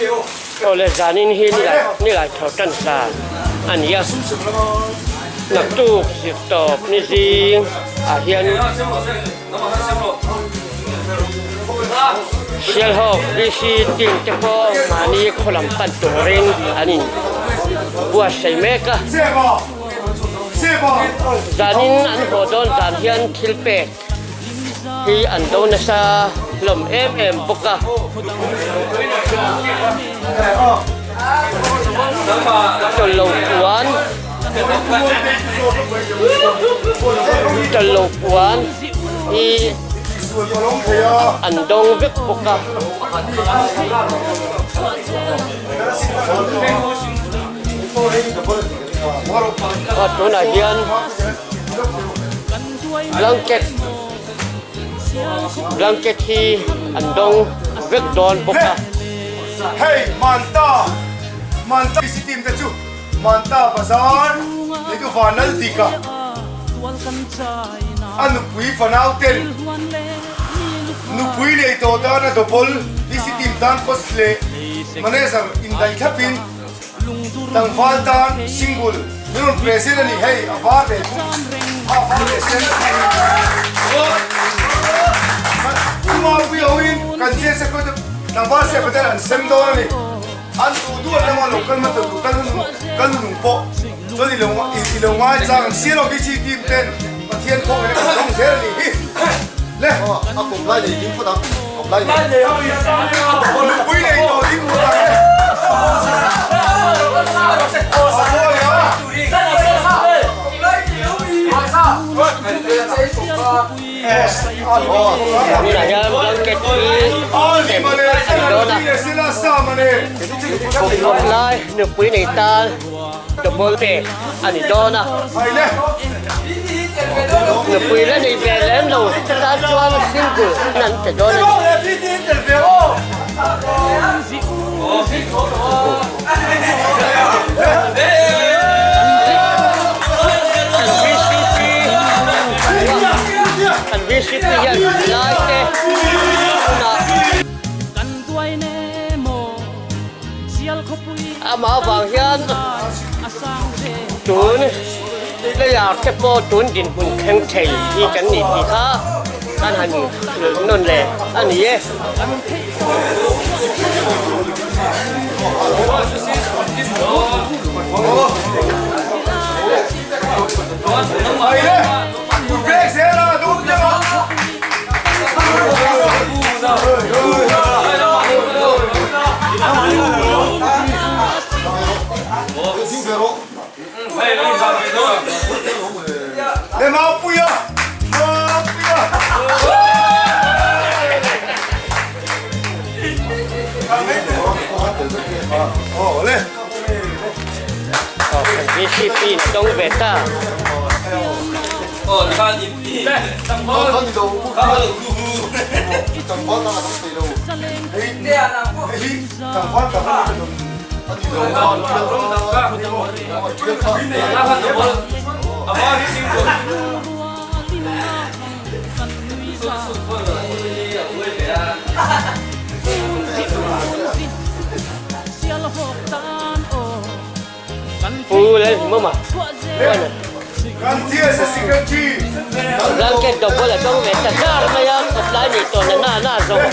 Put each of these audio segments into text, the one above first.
Aw le zanin hi nilai tho tan zan a ni a, naktuk zirtawp ni zing ah hian Sialhawk VC team te pawh mahni khaw lam pan turin an in buatsaih mek a, zanin an haw dawn zan hian thil pek hi an do nasa hlawm em em bawk a. Tawlhlo puan Tawlhlo puan hi an dawng vek bawk a. Tunah hian. Blanket Blanket hi an dawng vek dawn bawk a. Hei Manta Manta PC team te chu Manta Bazar ni chu Vanlal Dika a nupui fanau ten nupui nei tawh tan a double PC team tan coach leh manager indaih thlapin Tlangval tan single min rawn present a ni hei a var leh dum a var leh sen Kuma pui ho in kan chian se khawi tlangval se patel an sem dawn a ni an duh duh an lama lo kal hmasa duh kal hun kal hun nung pawh chuan i lo i lo ngai chang ang silo VC team ten Pathian khawng in kan dawng zel a ni hi le a kum lai nei ding phawt ang kum lai nei nupui nei tawh ding phawt ang le Tunah hian blanket hi sem a ni dawn a, kawp lai nupui nei tan double pek a ni dawn a, nupui la nei ve lem lo tan chuan single an pe dawn a ni. Kan VCP hian lai te hunah Amah avang hian tun player te pawh tun dinhmun thleng thei hi kan nih tih kha kan han nawn leh a ni e. VCP in a dawng ve ta. Pu Lalhlimawma chuan blanket double a dawng ve ta zar mai a, kawtlai nih tawh na na na zawng.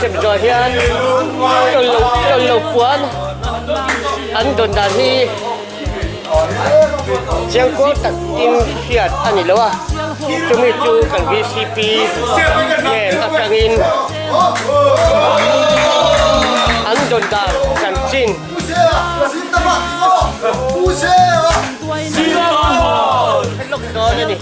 sem zawh hian tawlhlo puan an dawn dan hi chiangkual takin hriat a ni lo a, chumi chu kan vcp hnen atangin an dawn dan chanchin. Lawk dawn a ni.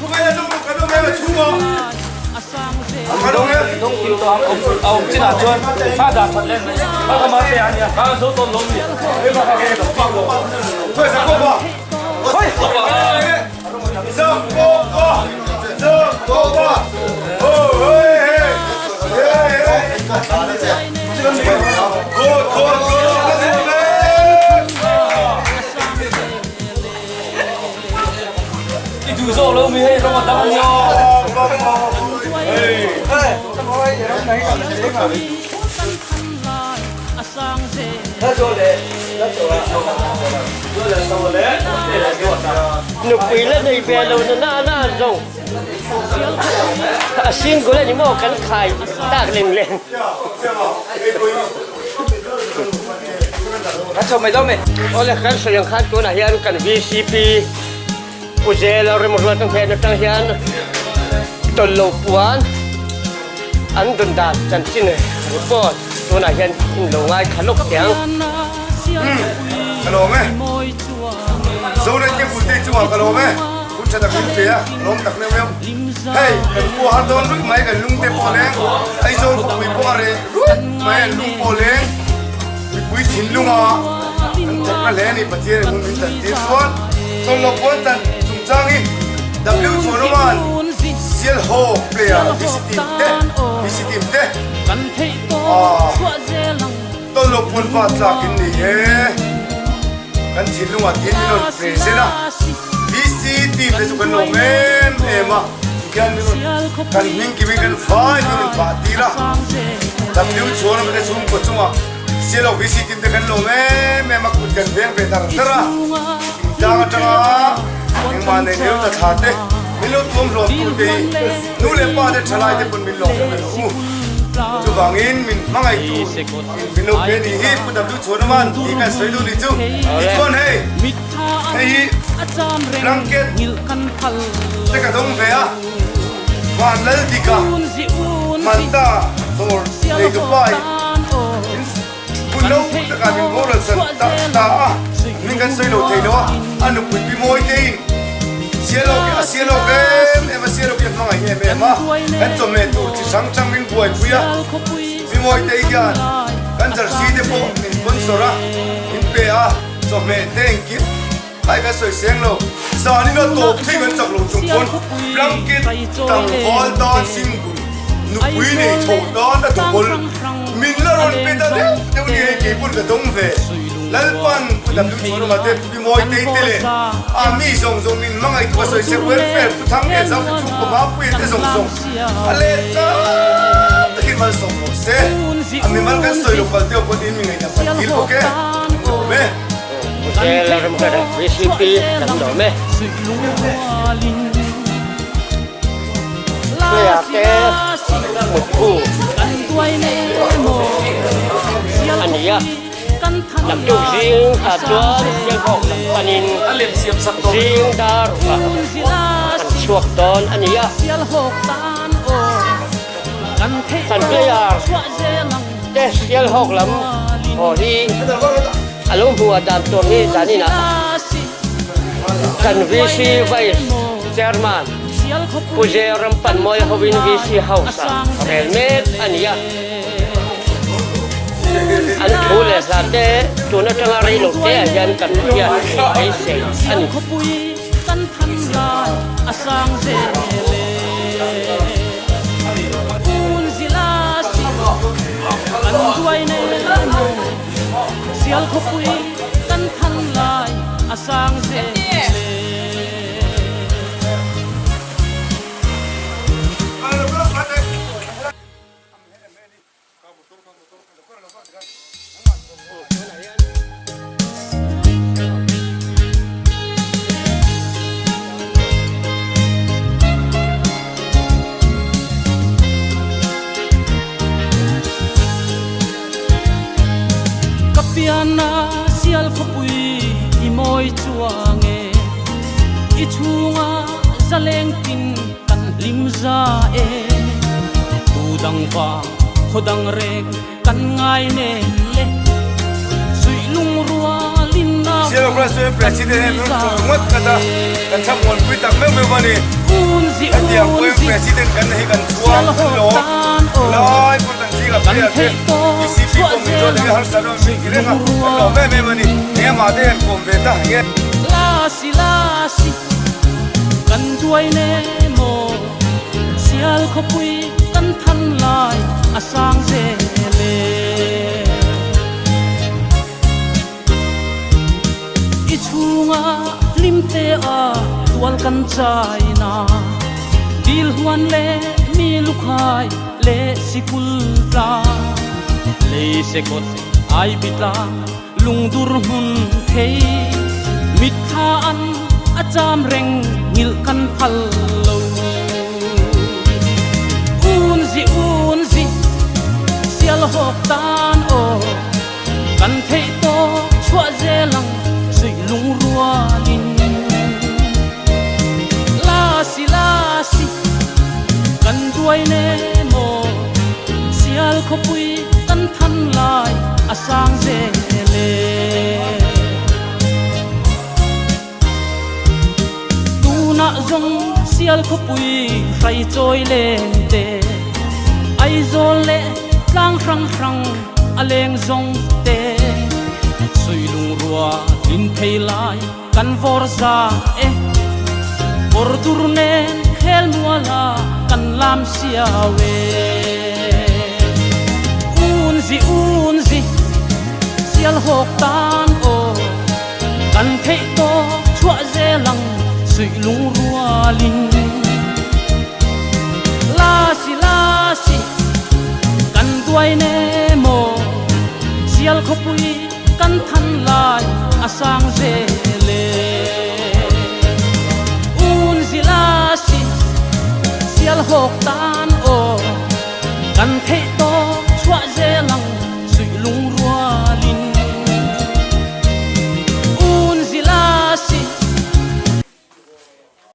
Nupui la nei ve lo na na na zawng a single a ni maw kan khai tak leng leng. Awle kan sawi ang khan tunah hian kan VCP Pu Zela remruat a hnen atang hian tawlhlo puan an dawn dan chanchin report tunah hian in lo ngaithla lawk teh ang. Umm ka lawm e. Zonet ke fulte chungah ka lawm e. Hun tha tak min pe a, ka lawm tak meuh meuh. Hei kan khua har dawn ruih mai kan lung te pawh leng, Aizawl khawpui pawh a reh ruih mai an lung pawh leng. Mipui thinlunga kan thawkna hle a ni Pathian in hun min tan tir chuan Chawlhlawk pawn tan chungchang hi W Chhuanawma'n Sialhawk player VC team te VC team te ah Chawlhlawk pawn pa tlak in ni e kan thinlungah tiin min rawn present a VC team te chu kan lawm em em a tikhian min rawn kan hming kim in kan vai min rawn bah tir a W Chhuanawma te chhungkaw chungah Sialawk VC team te kan lawm em em a kut kan veng ve dar dar a thingtlang atanga engmah nei leu ta thla te min lo tuam hlawm tu te hi nu leh pa te thalai te pawn min lawm em em u chuvangin min hmangaih tur in min lo pe ni hi Pu W Chhuanaman tih kan sawi duh ni chu tichuan hei hei hi blanket te ka dawng ve a Vanlal dika Malta dawr nei tu pa in hun lo takah min boral san ta ta a, min kan sawi lo thei lo a, a nupui pi mawi te in sialawk a sialawk em em a sialawk hi a hmangaih em em a, kan chawhmeh tur chi hrang hrang min buaipui a, pi mawi te hian kan jersey te pawh min sponsor a, min pe a, chawhmeh te engkim. Ai kan sawi seng lo, zanin a tawp thei kan chak lo chung pawn blanket tlangval tan single nupui nei tho tan a double min la rawn pe ta deuh deuh ni hei kei pawn ka dawng ve. Lalpan Pu W Chhuanawma te Pi Mawi Tei te leh a mi zawng zawng min hmangaih tu a sawi sek welfare Pu Thang Lian Zau te chhungkaw Mapuia te zawng zawng a let tam takin malsawm rawh se. A mimal kan sawi lo pal deuh pawn in mi ngaihna kan dil bawk e. Kan lawm e. Hotel Remkara VCP kan lawm e. Player te mutbu a ni a, naktuk zing ah chuan Sialhawk lam panin zing dar rukah an chhuak dawn a ni a. Kan player te Sialhawk lam haw hi a lo hmuh dan tur hi zaninah kan VC Vice Chairman Pu J Rampanmawia hovin VC House ah rel mek a ni a. An thu leh hla te tun atanga rei lo te ah hian kan hriat beisei a ni. pianna sial khawpui i mawi chuang e, i chhunga zaleng tin kan hlim za e. Tu dang va khaw dang reng kan ngai nen le, suih lung rualin na Sial President President hian min rawn ngawt ngawt a, kan thlamuanpui tak meuh meuh a ni. Hetiang pawhin President kan hi kan chhuang kan lawm lai pawh kan zingah player te ECP pawh min zawt enge harsa dawn min ti reng a, kan lawm em em a ni. Enge mah te hian kawm ve ta enge. Lasi lasi kan duai ne maw sial khawpui kan than lai a sang zel e. I chhunga hlimte a tual kan chaina dil huan leh mi lukhai leh sikul tla lei sekawt ai bitla lungdur hmun thei mitthla an a cham reng ngilh kan phal lo. Unzi unzi sial hawk tan aw. Kan theih tawk chhuah zel ang suih lung rualin. Lasi lasi kan duai ne maw sial khawpui kan than lai a sang zel e. Tunah zawng sial khawpui hrai chawi leng te, Aizawl leh tlang hrang hrang a leng zawng te, Suilung rua tlin thei lai kan vawr za e, Kawr dur nen khel muala kan lam siau e. Unzi unzi sial hawk tan aw. Kan theih tawk chhuah zel ang suih lung rualin. Lasi lasi kan duai ne maw sial khawpui kan than lai a sang zel e. Unzi lasi sial hawk tan.